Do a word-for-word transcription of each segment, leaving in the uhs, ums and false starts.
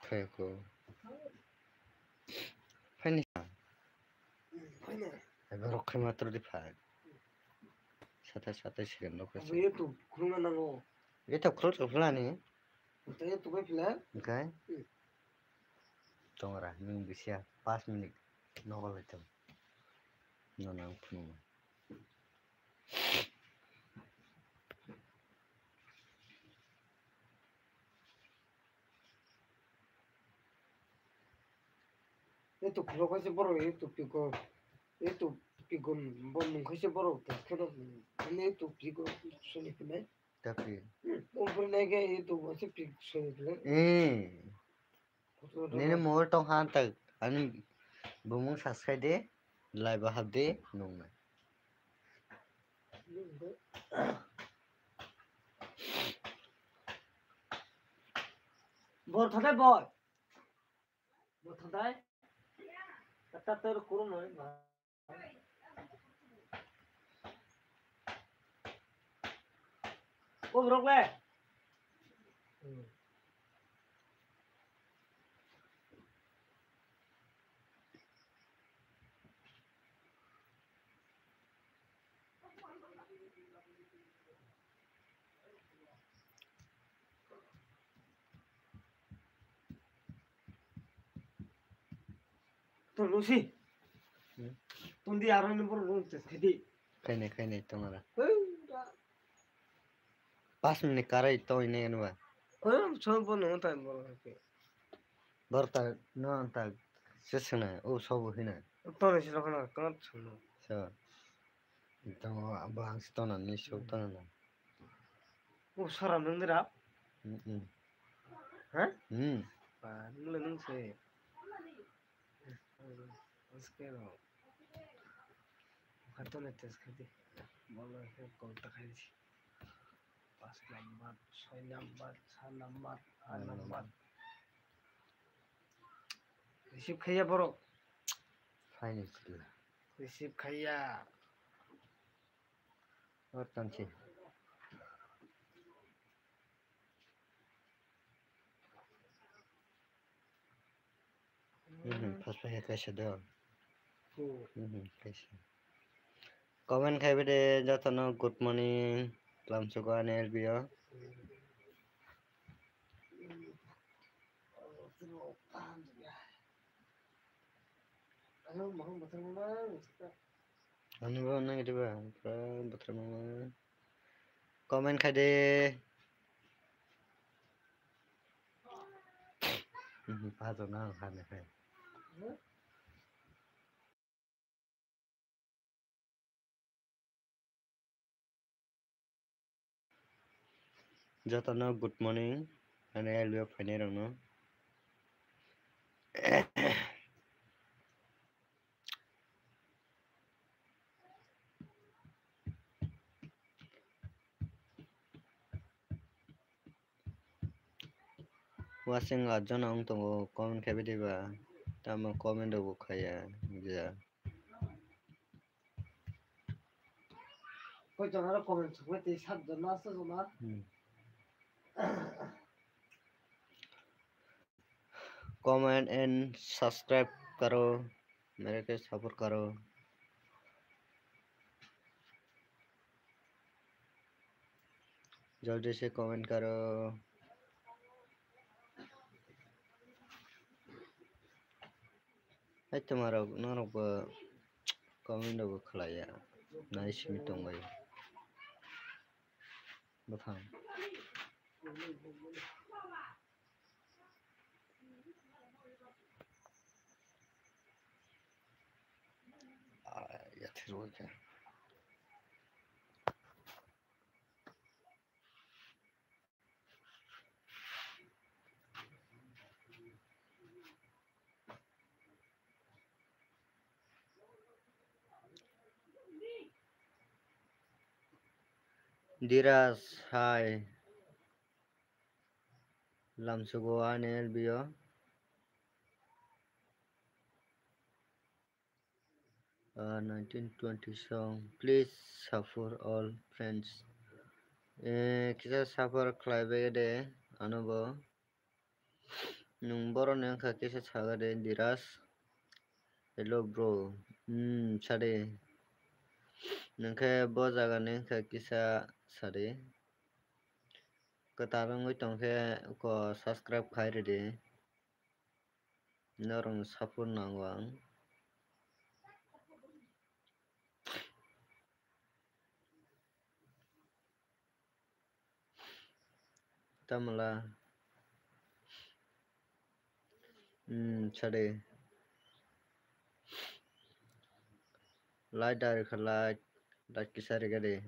Phai ko. Phai ni. Phai na. Ego rok khai matro di phai. Satai satai second rok khai. Abo YouTube khulna nango. YouTube khulok phla ni. Ito YouTube phla. Oke. Hmm. Tongra, nwng bisiya, paanch minute nogo lai tong. Nono ang phunukgo. YouTube khulok khaise borok YouTube piko, YouTube piko bo mung khaise borok test kheno, ani YouTube piko soni khe nai. Tapi. Hmm, umpre nai khe YouTube bo se pik soni khe nai. Eh. Nini mobile tong kha tak ani bumung subscribe de, live hap de nung nai. Bor thadai bor. Bor thadai. Kata ter kurung noi. O borok le. To Lucy. Hmm? Tundi aro ni borok rung test khaidi. Khainai, khainai, tongara. Hei, da. Paanch minute karai tongwi nai ano ba. Hei, chon bo nung tai borok hai khe. Borok ta, no, ta, se swngnai, o sobo hinai. Toni se rokna, kwna swngnai. So. Tongo, abo ang se tona ni sok tona na. O sora nung dira? Hmm, hmm. Ha? Hmm. Ba, nung le nung se. Aske ro. Khato le test khadi. Bolo he kol ta khai di. Paanch number, soi number, sa number, aa number. Receive khaiya borok. Phaini sila. Receive khaiya. Or tongsi. Mhm, first page kaisa do. Mhm, kaisa. Comment khaibai de jotono good morning. Lamsugo ani L B o. Ani bo nang diba, pura bothrom mama. Comment khai de. Mhm, pajo nang hane khai. Jotono good morning, ani L B o phainai rokno. Wasing atjona wng tongo, comment khe bidi ba? Tamo comment rok bo khaiya, wngya. Koi jona rok comment sokle tei sat jona, asto jona. Hmm. Comment and subscribe karo, mere ke support karo. Jaldi se comment karo. Hai tuma rok, norok bo comment rok bo khlaiya, nai simi tongbai. Bwthang. Ah, yathir wngkha. Diras hai lamsugo ani L B o. Ah, nineteen twenty song. Please support all friends. Eh, kisa support khlai bai de ano bo. Nwng boroni wngkha kisa saga de, Diraj. Hello bro. Hmm, sadi. Nwng khe bo jaga ni wngkha kisa sadi. Kwtal wngwi tongkhe ko subscribe khai ridi. Norokni support nango ang. Tamala. Hmm, sadi. Light dari kha light, light kisa rega de.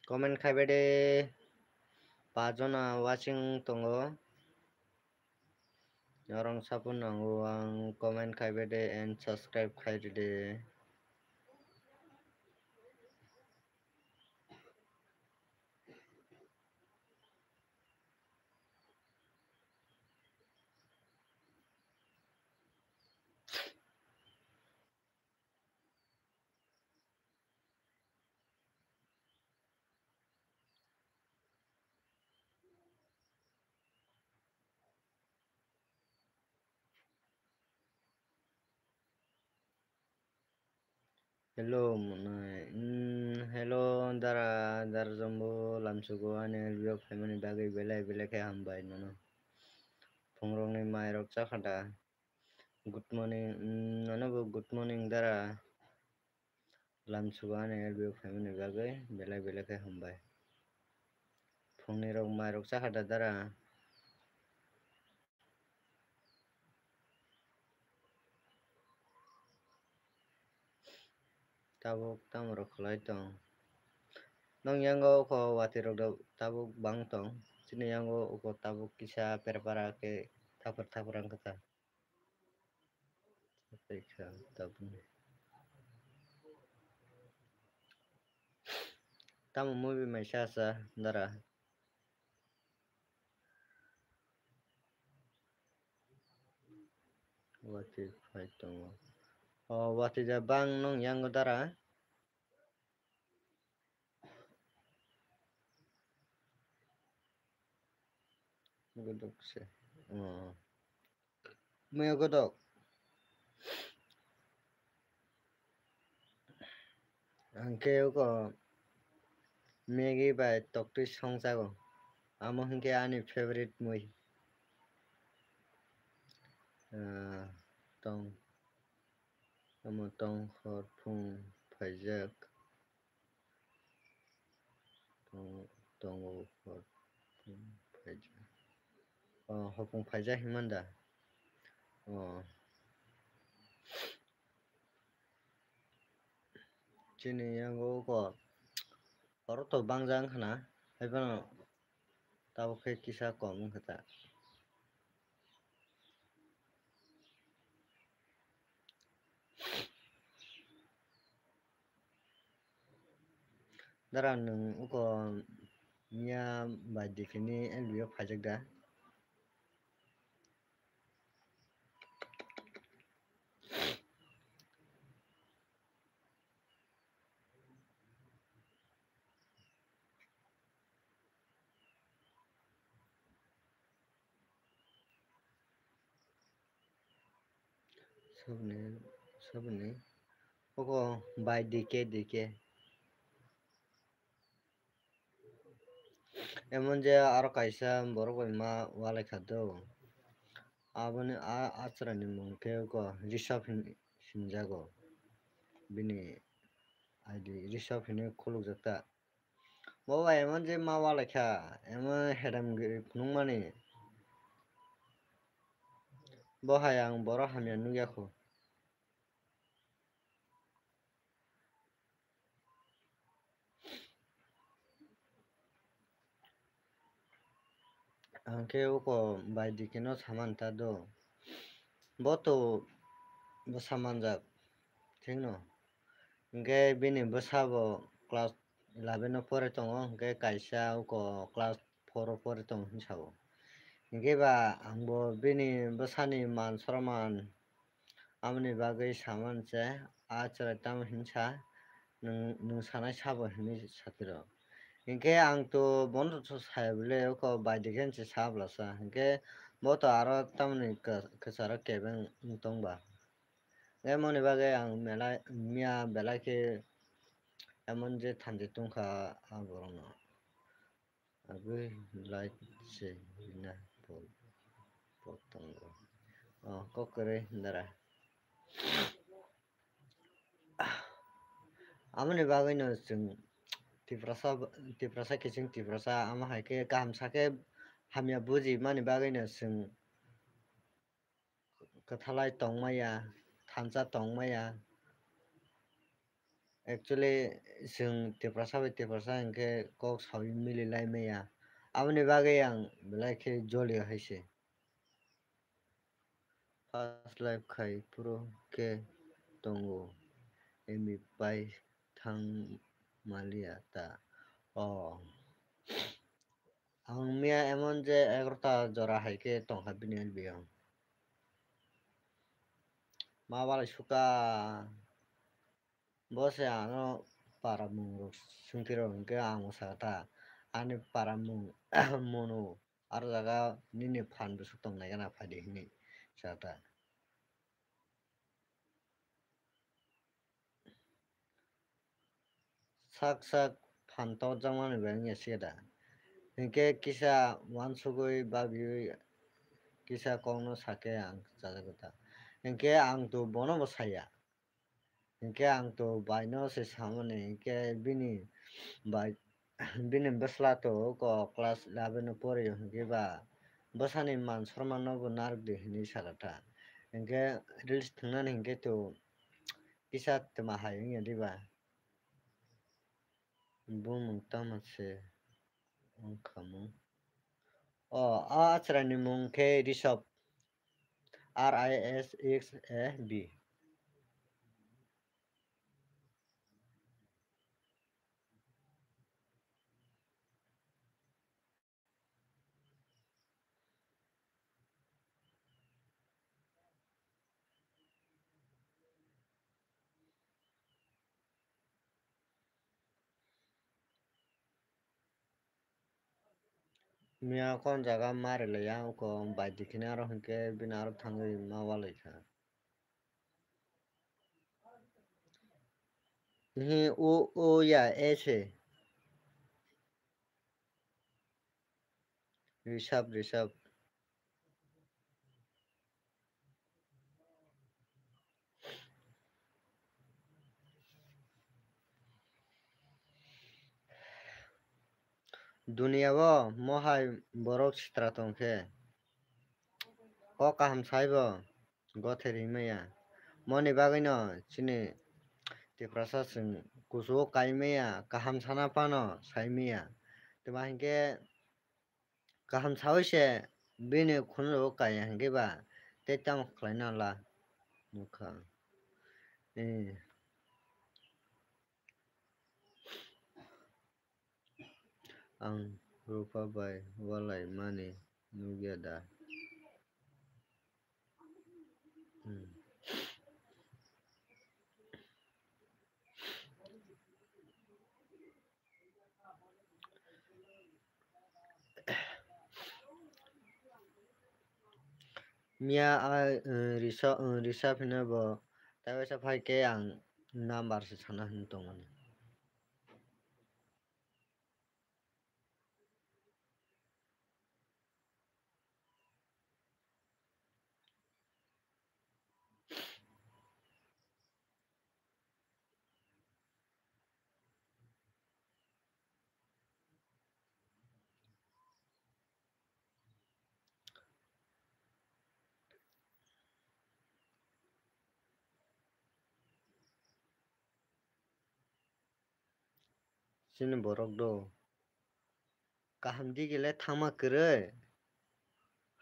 Comment khai bai de, pajona watching tongo. Norok support nango ang, comment khai bai de and subscribe khai ride. Hello, monai. Hmm, hello, dara, dara jombo, lamsugo, ani L B o phaimani bagwi belai belai khe hambai nono. Phungrokni mairok chakha da? Good morning, hmm, nono bo good morning, dara. Lamsugo ani L B o phaimani bagwi belai belai khe hambai. Phungnirok mairok chakha da, dara? Tabuk tamo rok khlai tong? Nong yango uko watwi rok da tabuk bang tong? Chini yango uko tabuk kisa perpara khe thapar thapar wngkha ta. Tei kha tabuk. Tamo movie mai sa sa, dara? Watwi phai tongo. O, watwi da bang nong yango, dara? Godok se. O. Muya godok. Ang khe uko Maggi bai toktwi songchago. Amo hinkhe ani favorite mui. Ah, tong, omo tong hor phung phaijak. Tongo, tongo, hor phung phaijak. O, hopung phaijak hinmanda. O. Chini yango uko oro to bangjak wngkha na, haiphano tabuk khe kisa kom wngkha ta. Dara, nwng uko miya bai diphini L B o phaijak da? Saboni, saboni. Oko bai D K, D K. Emon je aro kaisa borok bai ma walai kha do. Aboni a, a chwraini mung khe oko Rishabh hin-, hinjago. Bini I D Rishabh hinwi khulukjak ta. Bo bai emon je ma walai kha, emon hedam giri phunukmani. Bo hai ang borok hamya nukya kho. Ang khe uko bai dikeno samani ta do. Bo to bwsa manjak, thikno. Hinkhe bini bwsa bo class eleven o pore tongo, hinkhe kaisa uko class four o pore tongo hinwi sao. Hinkhe ba ang bo bini bwsani man soroman Aboni bagwi samani se, a chwrai tamo hinsa, nwng, nwng sanai sabo hinwi satiro. Hinkhe ang to bono to saya bwle, oko bai dikhe hinse sa bwlasa. Hinkhe bo to aro tamoni kwcharo kebeng wng tong ba. Hinkhe moni bagwi ang mela, miya belai khe emon je thanchi tongkha a borokno. Agwi light se rina po-, po tongo. Oh, kok kwrwi dara. Aboni bagwino chwng Tiprasa, Tiprasa kiching Tiprasa, amo hai khe kaham sakhe hamya buji mani bagwino chwng kwthalai tongmaya, thansa tongmaya. Actually, chwng Tiprasa bai Tiprasa hinkhe kok saui mili lai maya. Aboni bagwi ang belai khe jolio hai se. First life khai phuru khe tongo, M B pai thang maliya ta. Oh. Ang miya emon je egarota jora hai khe tongkha bini L B o. Ma balai suka. Bo se ano para mung rok swngtwi rok hinkhe ang sakha ta. Ani para mung munu aro jaga nini phan bwswk tong nai gana phaidi hinwi sakha ta. Sak sak phan torjakmani bai wngya se da. Hinkhe kisa uansugwi babiwi kisa kokno sakhe ang chajakgwi ta. Hinkhe ang to bono bo saya. Hinkhe ang to baino se samani hinkhe bini bai Bini bwsla to oko class eleven o porio hinkhe ba bwsani man soromanno bo narwkdi hinwi sakha ta. Hinkhe reels thwngnani hinkhe to kisa twma hai wngya diba? Bumung tamo se wngkha mung. O, a achrai ni mung khe Rishabh. R I S H A B. Miya kon jaga ma rwlaiya, oko bai dikhe aro hinkhe bini aro thangwi ma ualaikha. Hi, o, o ya, e se. Rishabh, Rishabh. Duniya o mohai borok sitra tongkhe, kok kaham saibo gothe rimaya. Moni bagwino chini Tiprasa chwng kuchugo kaimaya, kaham sana phano saimaya. Tamo hinkhe kaham sawi se bini khunlo kaiya hinkhe ba tei tamo khlaina la nukha. Eh. Ang Rupa bai walai mani nukya da? Hmm. Miya a, eh, risa, eh, risa phino bo tei waisa phai khe ang number se sana hinwi tongmani. chini borok do. Kaham digi le thangma kwrwi,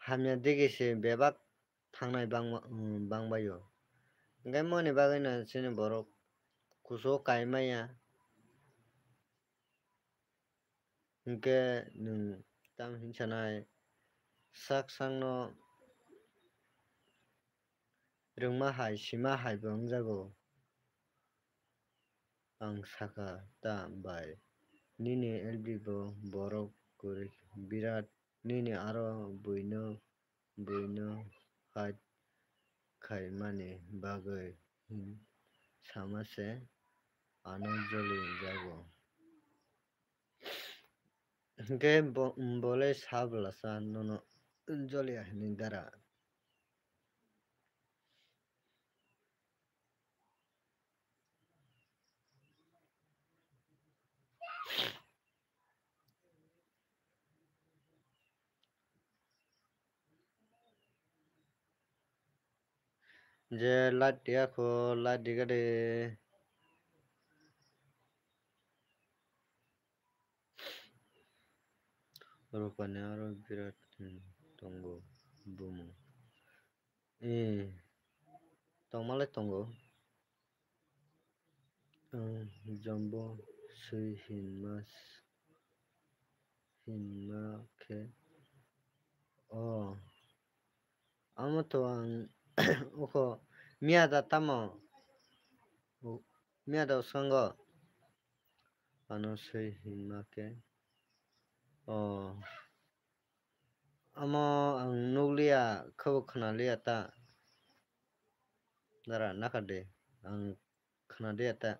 hamya digi se bebak thangnai bangma, um, bangbaio. Hwnkhe moni bagwino chini borok kusu kaimaya. Hwnkhe nwng tamo hinwi sanai, sak sakno rwngma hai, sima hai bo wngjago. Ang sakha ta bai, nini L B bo borok kwrwi birat, nini aro buino, buino hide khaimani bagwi hin sama se ano joli jago. Hwnkhe bo, bolai sa bwlasa nono joli ya hinwi dara. Je light ya kho, light diga de. Rupani aro birat, hmm, tongo bumung. Eh, tongmalai tongo. Ang jumbo swi hinma s-, hinma khe. Oh. Amo to ang uko miya da tamo. U-, miya da uskango. Ano swi hinma khe. Oh. Amo ang nukliya, khabo khwnaliya ta. Dara, nakar de. Ang khwnaliya ta.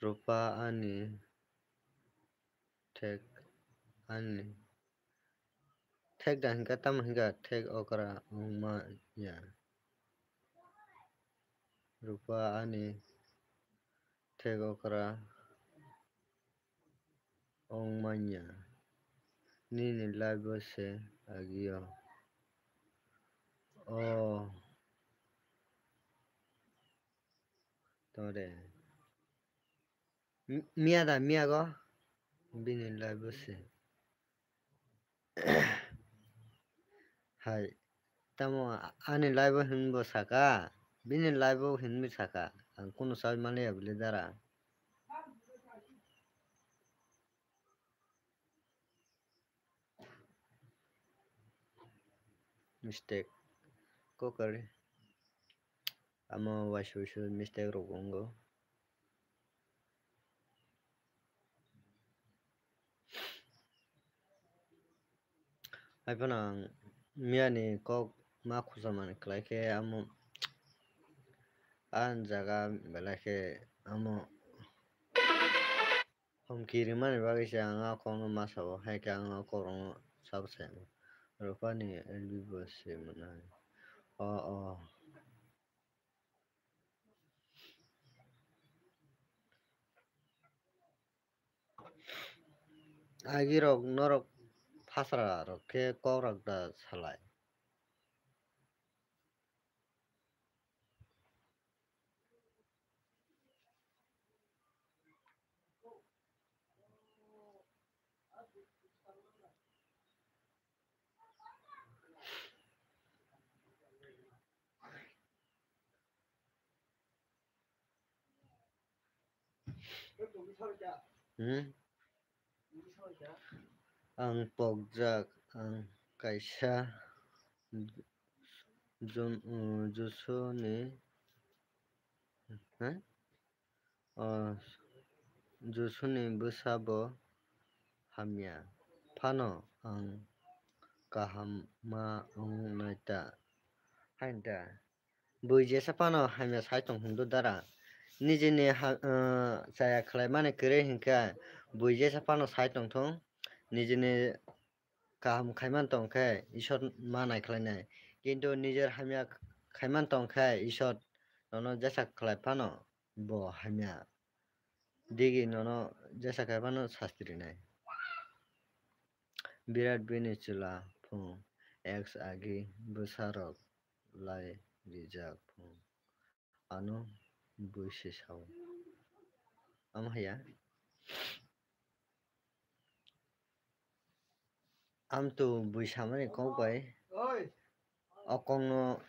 Rupa ani thek ani. Thek da hinka tamo hinka thek okra wngma ya. Rupa ani thek okra wngmanya. Nini life o se agio. Oh. Tore. M-, miya da, miya go? Bini life o se. Hai. Tamo a-, ani life o hinbo saka. Bini life o hinbi saka. Ang kunu sawi manliya bwle dara. Mistake. Kokari. Amo waisa waisa mistake rok wngo. Haiphano ang miyani kok ma khusa mani khlai khe amo a jaga belai khe amo Homki rimani bagwi se ang a kokno ma sao, hai khe ang a kokrokno sabo sai mano. Rupani L B bo se mwnai. O, o. Agirok norok phasra rok khe kokrak da salai. Hmm? Ang pokjak, ang kaisa Jun-, uh, Jusuni, ha? O Jusuni bwsa bo hamya phano ang kaham ma wngnai ta? Hain ta? Bui jesa phano hamya sai tong hwn do dara. Nijini ha-, uh, chaya khlai mani kwrwi hwnkhe bui jesa phano sai tong thung. Nijini kaham khaiman tong khe Isor ma nai khlainai. Kintu nijer hamya khaiman tong khe Isor nono jesa khlai phano bo hamya digi nono jesa khlai phano sasti rinai. Birat bini chwla phung ex agi bwsa rok lai rijak phung. Ano bui se sao. Amo haya. Amto bui samani kok bai. Oi. O kokno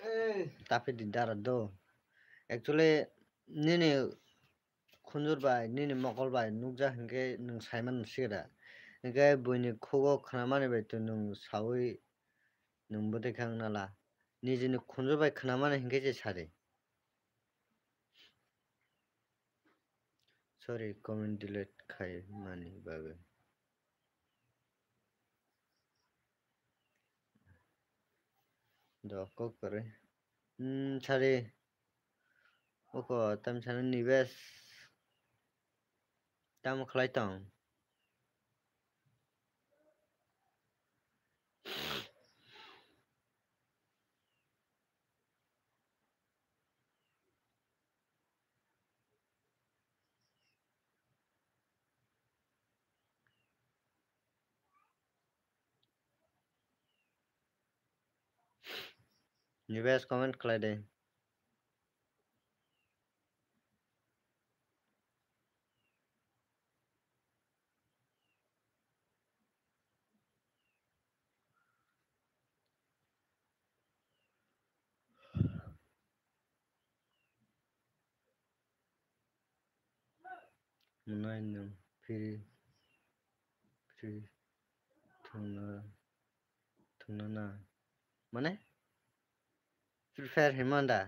Ei. Taphidi dara do. Actually, nini khunjur bai, nini mokol bai nukjak hinkhe nwng saiman sikira. Hinkhe buini khugo khnamani bai to nwng saui nwng bwtwi khe wngna la. Nijini khunjur bai khnamani hinkhe se sadi. Sorry, comment delete khai mani bagwi. Do kok kwrwi. Hmm, sari. Oko tam sana Nives. Tamo khlai tong? Nives comment khlai de. Mwnai nwng free, free thwngna, thwngna na. Mane? Free Fire hinmanda?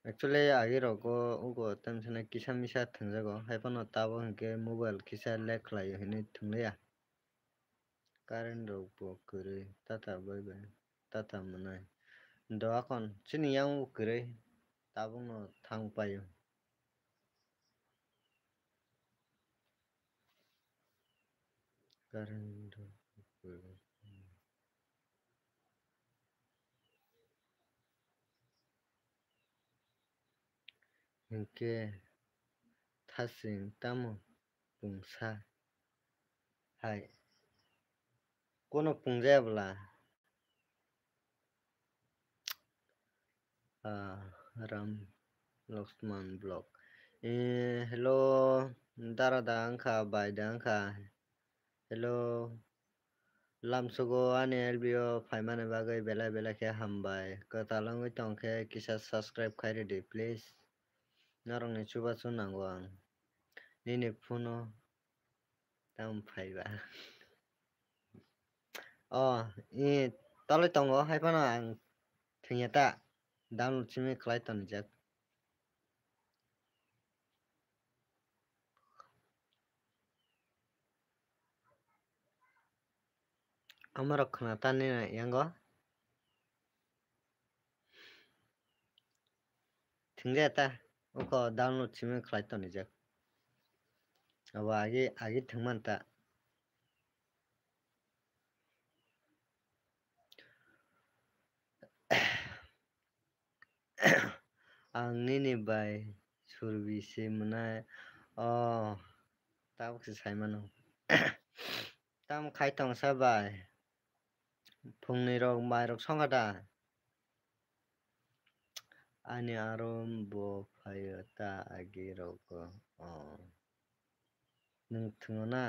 Actually, agi rogo ugo tamsana kisa misa thwngjago, hai phano tabuk hinkhe mobile kisa lag khlaio hinwi thwngliya. Current rok bo kwrwi, tata bai bai, tata mwnai. Doakon, chini yang bo kwrwi, tabukno thang paio. Current rok bo kwrwi. Hinkhe thasing tamo pungsa hai. Kono pungjaya bwla? Ah, Ram Lakshman Vlog. Eh, hello, dara da wngkha, bai da wngkha. Hello. Lamsugo ani L B o phaimani bagwi belai belai khe hambai. Kwtal wngwi tongkhe kisa subscribe khai rwdi, please. Norokni chubachu nango ang. Nini phone-o tamo phaiba. O, i tolwi tongo, hai phano ang thwngya ta. Download simi khlai tonijak. Amorok khna tani yango. Thwngya ta, oko download simi khlai tonijak. Abo agi, agi thwngman ta. Ang nini bai surbi se mwnai. O, tabuk se sai mano. Tamo khai tongsa bai? Phungni rok mai rok songkha da? Ani aro bo phaio ta agi rogo. O. Nwng thwngo na?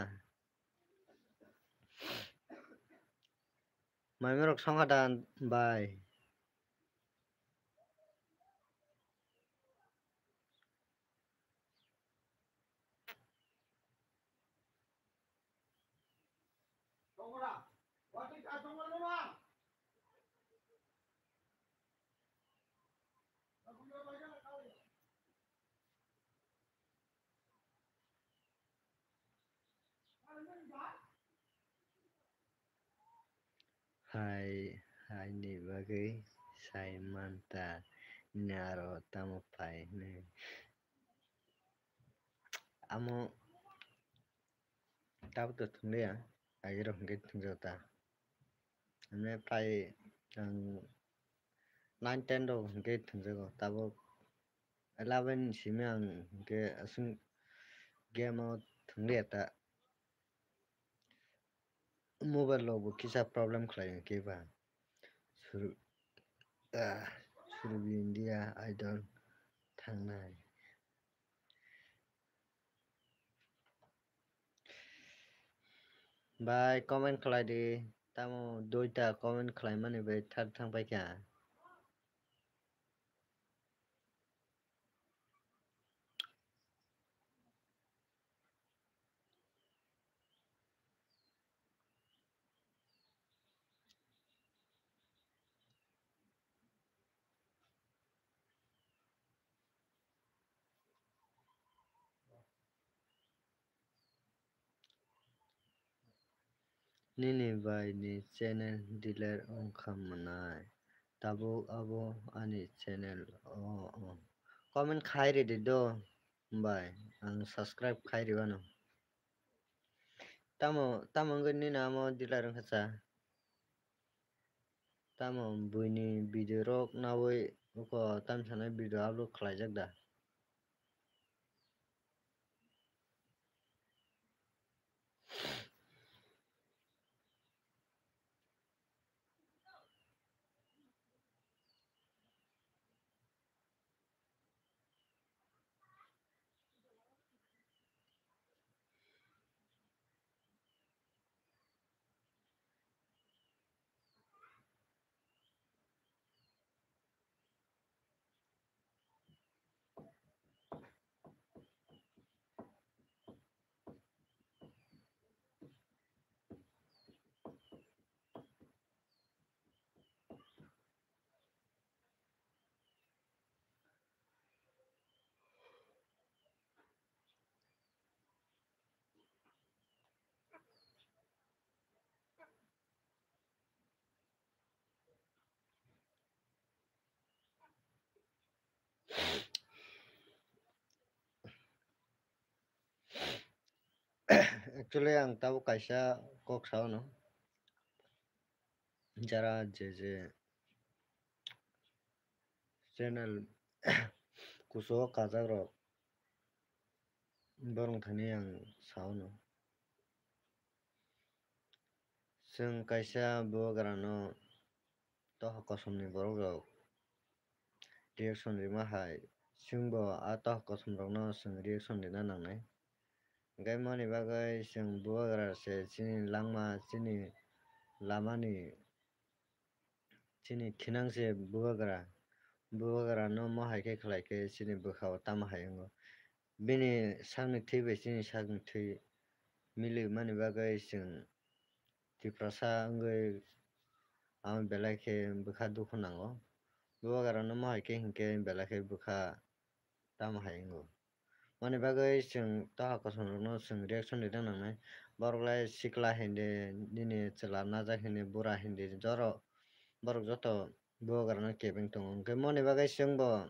Mai rok songkha da bai? Hai, haini bagwi sai manta, nini aro tamo phai hwnwi. Amo tabuk to thwngliya, agirok hwnkhe thwngjak ta. Hwnwi phai ang nine ten rok hwnkhe thwngjago, tabuk eleven simi ang hwnkhe aswk game o thwngliya ta. Mobile rok bo kisa problem khlai hwnkhe ba. Sur-, ah, Surbi India Idol thangnai. Bai comment khlai di, tamo duita comment khlaimani bai thar thang paikha. Nini bai ni channel delete wngkha mwnai. Tabuk abo ani channel o, o. Comment khai ridi do, bai ang subscribe khai ribano. Tamo, tamo wngwi nini amo delete wngkha cha? Tamo buini video rok nawi uko tamsanai video upload khlaijak da? Actually, ang tabuk kaisa kok sao no, jara je je channel kuchugo kajak rok, borok thani ang sao no. Chwng kaisa bubagra no toho kosom ni borok rok reaction rima hai, chwng bo a toho kosom rok no chwng reaction rina nangnai. Hwnkhe moni bagwi chwng bubagra se chini langma, chini lama ni chini khinang se bubagra, bubagra no mo hai khe khlai khe chini bwkha o tamo hai wngo. Bini sakni thwi bai chini sakni thwi milwi mani bagwi chwng Tiprasa wngwi ang belai khe bwkha dukhu nango. Bubagra no mo hai khe hinkhe belai khe bwkha tamo hai wngo. Mani bagwi chwng toho kosom rok no chwng reaction rina nangnai. Borok lai sikla hindi, nini chwla najak hindi, bura hindi, joro borok joto bubagra no kebeng tongo. Hwnkhe moni bagwi chwng bo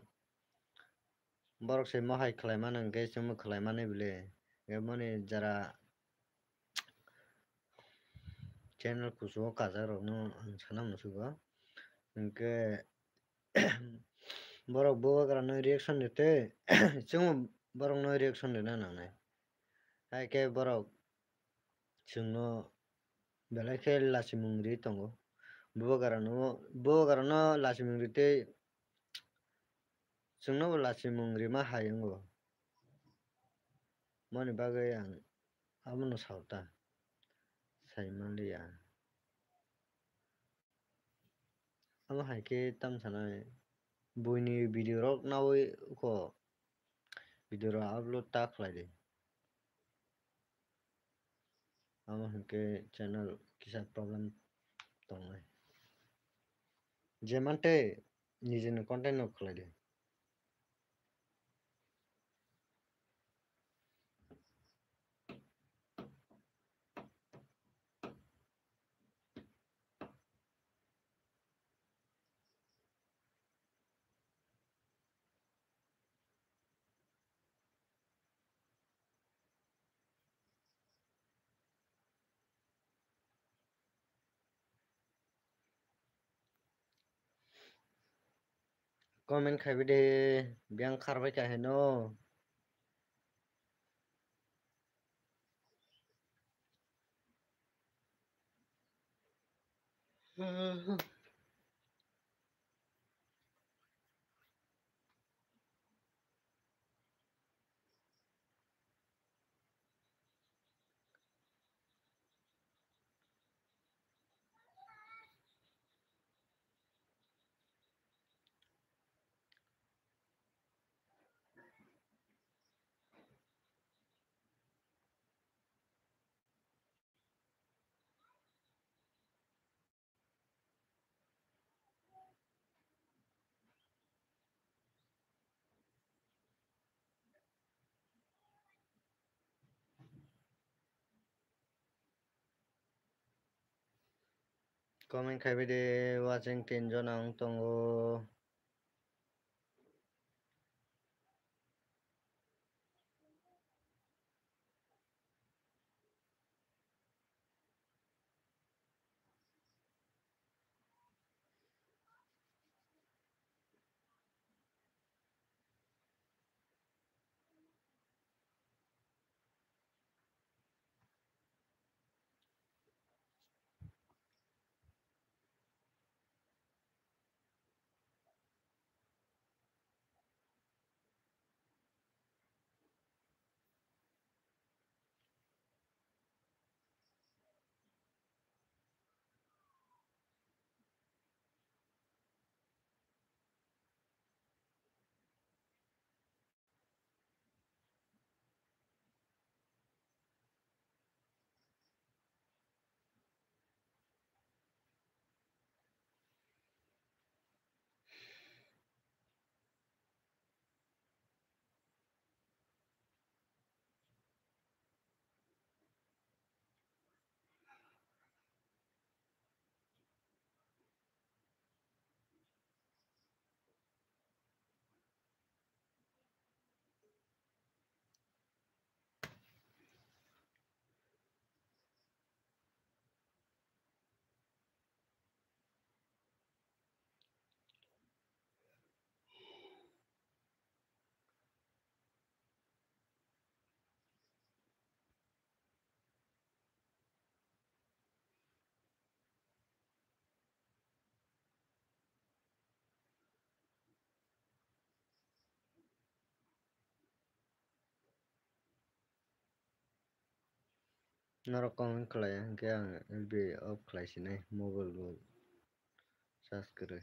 borok se mo hai khlai mano hwnkhe chwngbo khlai mani bile. Hwnkhe moni jara channel kuchugo kajak rok no ang sana muchugo. Hwnkhe borok bubagra no reaction rite, chwngbo borok no reaction rina nangnai. Hai khe borok chwngno belai khe lachimung ri tongo. Bubagra no, bubagra no lachimung ri tei chwngno bo lachimung rima hai wngo. Moni bagwi ang abono sao ta, sai manliya. Amo hai khe tam sanai buini video rok nawi uko video rok upload ta khlai di. Amo hinkhe channel kisa problem tongnai. Je mantei nijini content no khlai di. Comment khaibi de, biyang kharbai kha heno. Comment khai bai de, watching tin jona wng tongo. Norok comment khlai, hwnkhe ang F B off khlai sinai, mobile bo charge kwrwi.